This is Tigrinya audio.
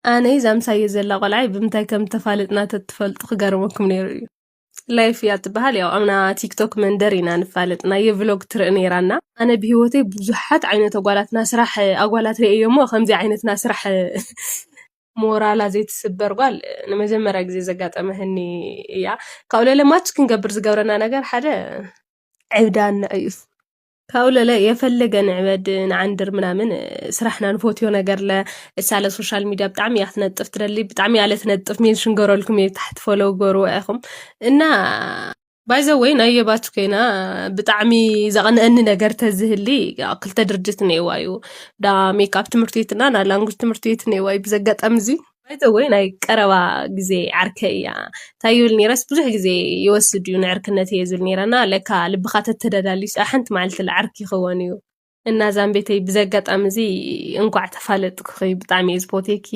ኣነ ዛምሳየ ዘላ ቆልዓይ ብምንታይ ከም ተፋለጥና ተትፈልጡ ክገርመኩም ነይሩ እዩ። ላይፍ እያ ትበሃል። ያው ኣምና ቲክቶክ መንደር ኢና ንፋለጥ። ናይ ቭሎግ ትርኢ ነይራና። ኣነ ብህይወተይ ብዙሓት ዓይነት ኣጓላትና ስራሕ ኣጓላት ርእየ እሞ ከምዚ ዓይነትና ስራሕ ሞራላ ዘይትስበር ጓል ንመጀመርያ ግዜ ዘጋጠመህኒ እያ። ካብኡ ለለ ማች ክንገብር ዝገብረና ነገር ሓደ ዕብዳና እዩ። ካብኡ ለለ የፈለገ ንዕበድ ንዓንድር ምናምን ስራሕና ንፎትዮ ነገር ለ እሳለ ሶሻል ሚዲያ ብጣዕሚ እያ ትነጥፍ ትደሊ ብጣዕሚ እያ ለትነጥፍ ሜንሽን ገረልኩም እየ ታሕቲ ፎሎው ገርዎ ኢኹም እና ባይዘወይ ናይ የባች ኮይና ብጣዕሚ ዘቐንአኒ ነገር ተዝህሊ ክልተ ድርጅት ነይዋ እዩ ዳ ሜክኣፕ ትምህርቲ ቤትና ና ላንጉጅ ትምህርቲ ቤት ነይዋ እዩ ብዘጋጣሚ እዚ ባይዘወይ ናይ ቀረባ ግዜ ዓርከ እያ እንታይ ይብል ነይረስ ብዙሕ ግዜ ይወስድ እዩ ንዕርክነት እየ ዝብል ነይረና ለካ ልብኻ ተተደላልዩ ሓንቲ መዓልቲ ለዓርክ ይኸውን እዩ እና ዛንቤተይ ብዘጋጣሚ እዚ እንኳዕ ተፋለጥኩኺ ብጣዕሚ እየ ዝፎቴኪ